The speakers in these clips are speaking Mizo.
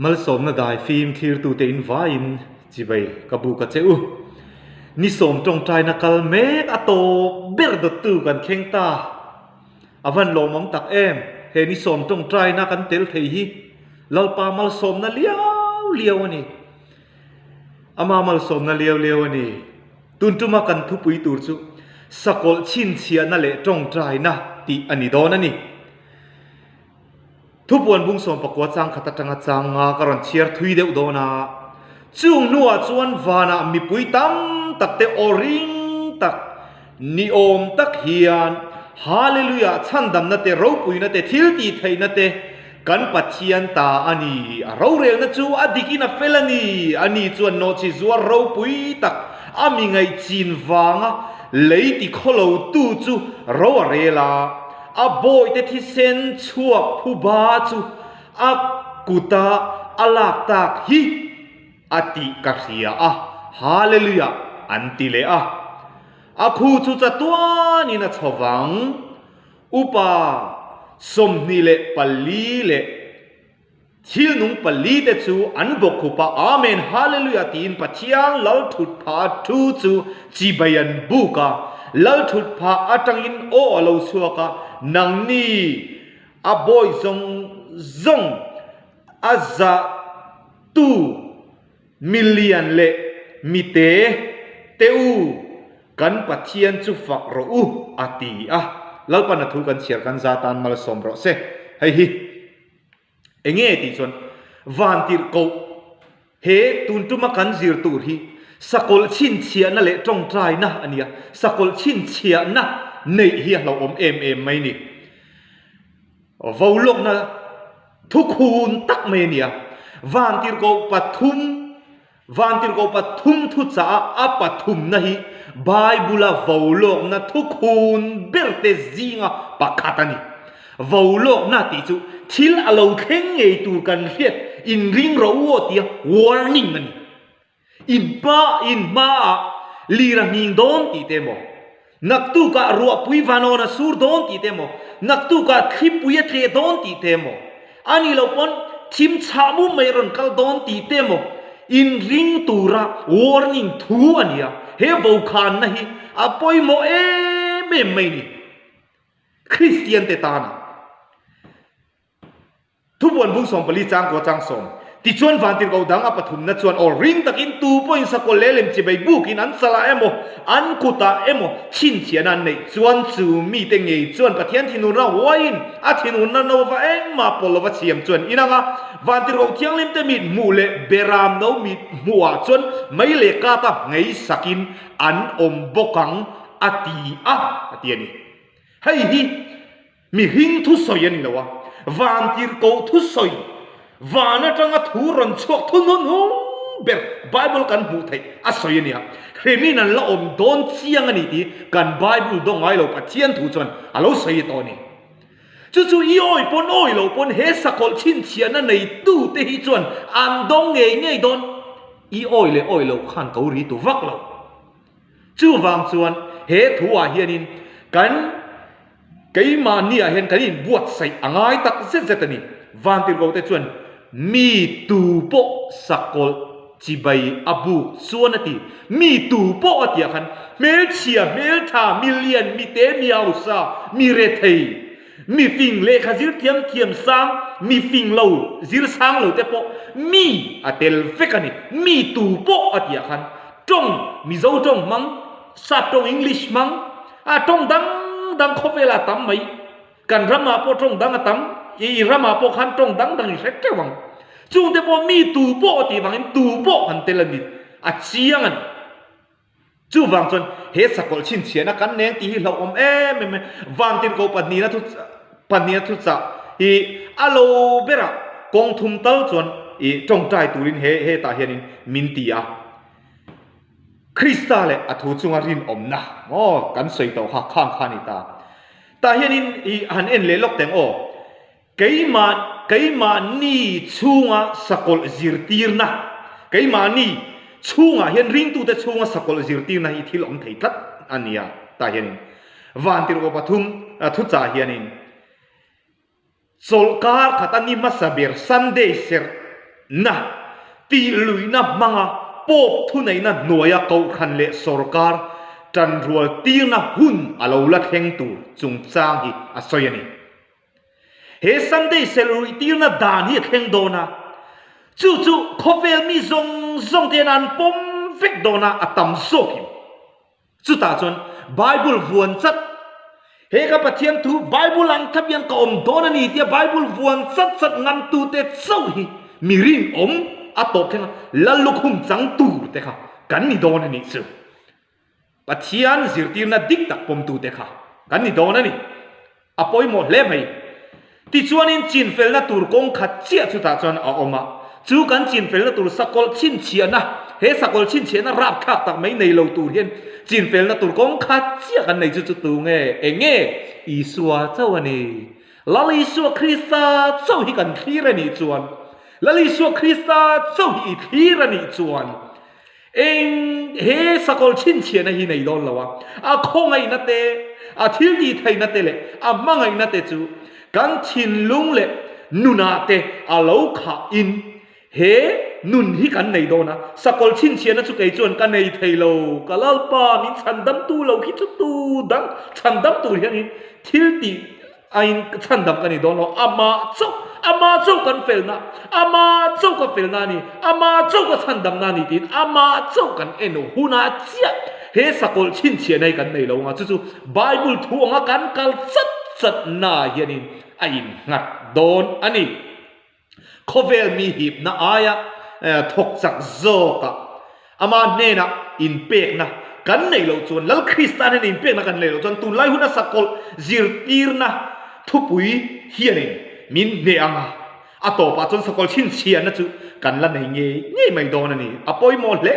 Malsawmna dai fim thlirtute in vaiin chibai ka buk a che u. Ni sawm tawngtaina kal mek a tawp ber dawttu kan thleng ta. A van lawmawm tak em, he ni sawm tawngtaina kan tel thei hi Lalpa malsawmna liau liau a ni. Ama malsawmna liau liau a ni. Tun tuma kan thupui tur chu sakawlh chhinchhiahna leh tawngtaina tih a ni dawn a ni. Thupuan bung 19 chang khat atanga chang nga ka rawn chhiar thui deuh dawn a, chung hnuah chuan vanah mipui tam tak te aw ring tak ni awm tak hian Hallelujah chhandamna te ropuina te thil tih theihna te kan Pathian ta a ni, a rorelna chu a dikin a fel a ni, a ni chuan nawhchi zuar ropui tak a mi ngaihchin vanga lei ti khawlo tu chu ro a rel a. A bawihte thisen chhuak phuba chu a kuta a lak tak hi a tih ka hria a, Hallelujah an ti leh a. A khu chu chatuanin a chho vang, upa 24 leh Thil nung palite chu an bawkkhup a, Amen, Hallelujah tiin Pathian Lal thutphah thu chu chibai an buk a. Lal thutphah atangin aw a lo chhuak a, Nangni a bawi zawng zawng a zahtu mi lian leh mi te te u, kan Pathian chu fak rawh u, a ti a. Lalpan a thu kan chhiar kan za tan malsawm rawh se. Hei hi. Enge tih chuan vantirhkoh he tun tuma kan zir tur hi sakawlh chhinchhiahna leh tawngtaina a nia, sakawlh chhinchhiahna neih hi a hlauhawm em em mai ni. Volawkna thukhun tak mai a nia, vantirhkoh pathum Vantirhkoh pathum thuchah a pathumna hi Bible-a volawkna thukhun berte zinga pakhat a ni. Volawkna tih chu thil a lo thleng ngei tur kan hriat inring rawh u aw tia warning a ni. In hma in hmaah lir a hming dawn tih te emaw, Naktukah ruahpui vanawn a sur dawn tih te emaw, naktukah thlipui a tleh dawn tih te emaw, a nih loh pawn thim chhah mum mai a rawn kal dawn tih te emaw inring tura warning thu a ni a, he vokhanna hi a pawimawh em em mai ni Kristian te tana. Thupuan bung 14 chang kua chang sawm. Tichuan vantirhkoh dang a pathumna chuan aw ring takin tu pawhin sakawlh leh lem chibai bukin an chalah emaw, an kutah emaw chhinchhiahna an neih chuan chu mite ngei chuan Pathian thinurna huaiin a thinurna no va engmah pawlh lova siam chuan inang a, vantirhkoh thianghlimte mit hmuh leh beram no mit hmuhah chuan mei leh kata ngei sakin an awm bawk ang a ti a, a ti a ni. Hei hi. Mihring thusawi a ni lo a, vantirhkoh thusawi, van atanga thu rawn chhuak thu hnuhnung ber Bible kan hmuh theih a sawi a nia. Hremin an la awm dawn chiang a ni tih kan Bible dawng ngai lo Pathian thu chuan a lo sawi tawh a ni. Chu chu i awi pawn awi lo pawn he sakawlh chhinchhiahna neitute hi chuan an dawng ngei ngei dawn. I awi leh awi loh khan ko ri tu vak lo. Chuvang chuan he thuah hianin kan keimahniah hian kan inbuatsaih a ngai tak zet zet a ni. Vantirhkohte chuan mi tu pawh sakawlh chibai a buk chuan a ti. Mi tu pawh a tihah khan hmelchhia, hmeltha, mi lian, mi te, mi hausa, mi rethei, mi fing, lehkha zir thiam thiam sang, mi fing lo, zir sang lo te pawh mi a tel vek a ni. Mi tu pawh a tihah khan Tawng, Mizo tawng hmang, Sap tawng English hmang, a tawng dang dang khawvel a tam mai. Kan ramah pawh tawng dang a tam, i ramah pawh khan tawng dang dang i hre teuh ang. Chungte pawh mi tu pawh a tih vangin tu pawh kan tel a ni, a chiang a ni. Chuvang chuan he sakawlh chhinchhiahna kan neng tih hi hlauhawm em em mai. Vantirhkoh pahnihna thu pahnihna thuchah hi a lo berah kawng thum tal chuan i tawngtai turin he hetah hianin min ti a. Krista leh a thu chunga rinawmna maw kan sawi tawh kha khang kha a ni ta. Tah hianin i han en leh lawk teng aw. Keimah keimahni chhunga sakawlh zirtirna keimahni chhungah hian ringtute chhunga sakawlh zirtirna hi thil awm thei tlat a ni a. Tah hianin vantirhkoh pathum thuchah hianin chawlhkar khat a ni hmasa ber Sunday serh. Na, tih luihna hmanga Pope thuneihna hnuaia kohhran leh sorkar tanrual tirna hun a lo la thleng tur chungchang hi a sawi a ni. He Sunday serh ruih tirna dan hi a thleng dawn a, chu chu khawvel mi zawng zawng te hian an pawm vek dawn a, a tam zawkin. Chutah chuan Bible vuan chat, He ka Pathian thu Bible ang thlap hian ka awm dawn a ni tia Bible vuan chat chat ngamtute chauh hi mi rinawm a tawp thleng a, Lal lukhum chang tur te kha kan ni dawn a nih chu. Pathian zirtirna dik tak pawmtute kha kan ni dawn a ni. A pawimawh hle mai. Tichuanin chinfelna tur kawng khat chiah chutah chuan a awm a. Chu kan chinfelna tur sakawlh chhinchhiahna, he sakawlh chhinchhiahna rapthlak tak mai nei lo tur hian chinfelna tur kawng khat chiah kan nei chu chu tu nge? Eng nge? Isua chauh a ni. Lal Isua Krista chauh hi kan thlir a nih chuan, Lal Isua Krista chauh hi i thlir a nih chuan, Eng he sakawlh chhinchhiahna hi nei dawn lo a, a khawngaihna te, a thil tih theihna te leh a hmangaihna te chu kan thinlung leh nunah te a lo khah in he nun hi kan nei dawn a, sakawlh chhinchhiahna chu kei chuan ka nei thei lo, ka Lalpa min chhandamtu lo khi chu tu dang chhandam tur hianin thil tih A in chhandam ka ni dawn lo, amah chauh, amah chauh kan felna, amah chauh ka felna a ni, amah chauh ka chhandamna a ni tiin amah chauh kan en hunah chiah he sakawlh chhinchhiahna hi kan nei lo anga chu chu Bible thu anga kan kal chat chatnaah hianin a innghat dawn a ni. Khawvel mi hipna aia thawk chak zawkah ama hnenah inpekna kan neih loh chuan, Lal Krista hnena inpekna kan neih loh chuan tunlai huna sakawlh zirtirna thupui hianin min hneh ang a, a tawpah chuan sakawlh chhinchhiahna chu kan la nei ngei ngei mai dawn a ni. A pawimawh hle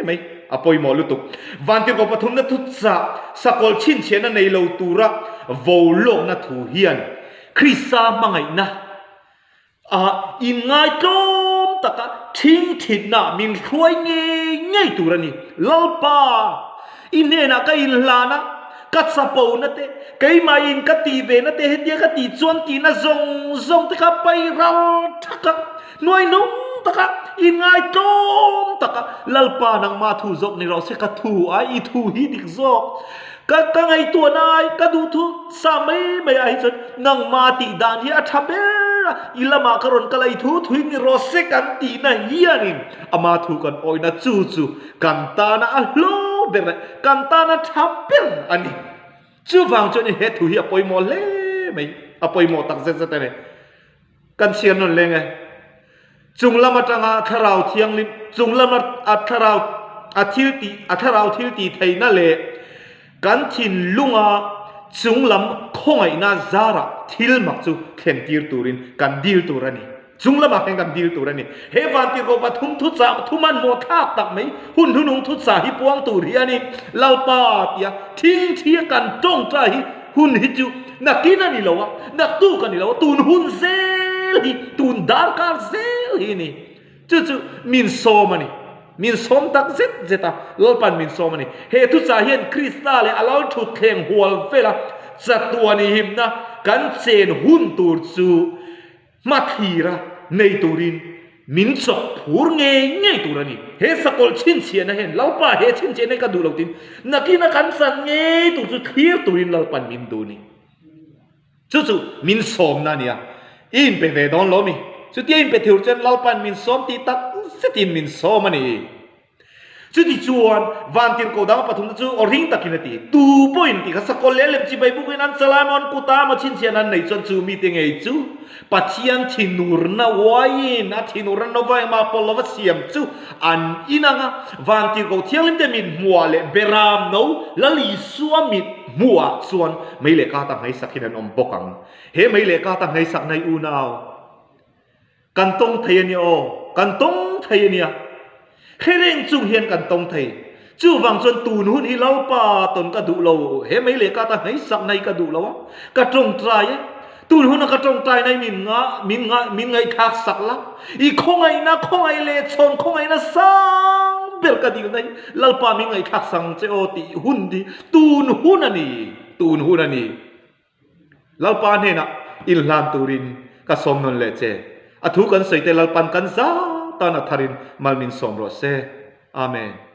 mai, a pawimawh lutuk. Vantirhkoh pathumna thuchah sakawlh chhinchhiahna nei lo tura vo lawkna thu hian Krista hmangaihna a inngaitlawm taka thingthitna min hruai ngei ngei tur a ni. Lalpa, i hnenah ka inhlan a, ka chapona te, keimahin ka tih vena te, hetia ka tih chuan tihna zawng zawng te kha pai ral thak a, hnuaihnung taka inngaitlawm taka Lalpa nangmah thu zawk ni rawh se, ka thu ai i thu hi dik zawk. Ka ka ngaihtuahna ai ka duhthu sa mai mai ah hi chuan nangmah tih dan hi a tha ber a, i lamah ka rawn kal a, i thu thui ni rawh se kan tihna hianin ama thu kan awihna chu chu kan tana a hlo ber leh kan tana tha ber a ni. Chuvang chuan he thu hi a pawimawh hle mai, a pawimawh tak zet zet a ni. Kan chhiar nawn leng e. Chung lam atanga thlarau thianghlim, chung lam a thlarau a thil tih a thlarau thil tih theihna leh kan thinlunga chung lam khawngaihna zarah thil mak chu thlen tir turin kan dil tur a ni. Chung lamah hian kan dil tur a ni. He vantirhkoh pathum thuchah thu hmanhmawh thlak tak mai hun hnunung thuchah hi puang tur hi a ni. Lalpa tia thingthia kan tawngtai hi Hun hi chu nakin a ni lo a, naktuk a ni lo a, tun hun zel hi, tun darkar zel hi a ni. Chu chu min sawm a ni. Min sawm tak zet zet a, Lalpan min sawm a ni. He thuchah hian Krista leh a Lalthutthleng hual vela chatuan i himna kan chen hun tur chu Hmathlir a nei turin min chawk phur ngei ngei tur a ni. He sakawlh chhinchhiahna hian Lalpa he chhinchhiahna hi ka duh lo tiin nakina kan chan ngei tur chu thlir turin Lalpan min duh a ni. Chu chu min sawmna a ni a, i inpe ve dawn lo mi? Chutia inpe thur chuan Lalpan min sawm tih tak zetin min sawm a ni. Chutichuan, vantirhkoh dang pathumna chu aw ring takin a ti. Tu pawhin tih kha sakawlh leh lem chibai bukin an chalai maw, an kut a maw chhinchhiahna an neih chuan chu mite ngei chu Pathian thinurna uaiin a thinurna nova engmah pawlh lova siam chu an inang a. Vantirhkoh thianghlimte mit hmuhah leh Beram no Lal Isua mit hmuhah chuan mei leh kata hmeisak hian an awm bawk ang. He mei leh kata hmeisak nai unau. Kan tawng thei a nia aw, kan tawng thei a nia. Hre reng chung hian kan tawng thei. Chuvang chuan tun hun hi Lalpa tawn ka duh lo, he mei leh ka ta hmeisak na hi ka duh lo a, ka tawngtai e. Tun huna ka tawngtai na hi min nga, min nga, min ngaihthlak sak la. I khawngaihna, khawngaih leh chhawn khawngaihna sang ber ka dilna hi Lalpa min ngaihthlak sang che aw tih hun hi tun hun a ni, tun hun a ni. Lalpa hnenah inhlan turin ka sawm nawn leh che. A thu kan sawi te Lalpan kan za tan a tharin mal min sawm rawh se. Amen.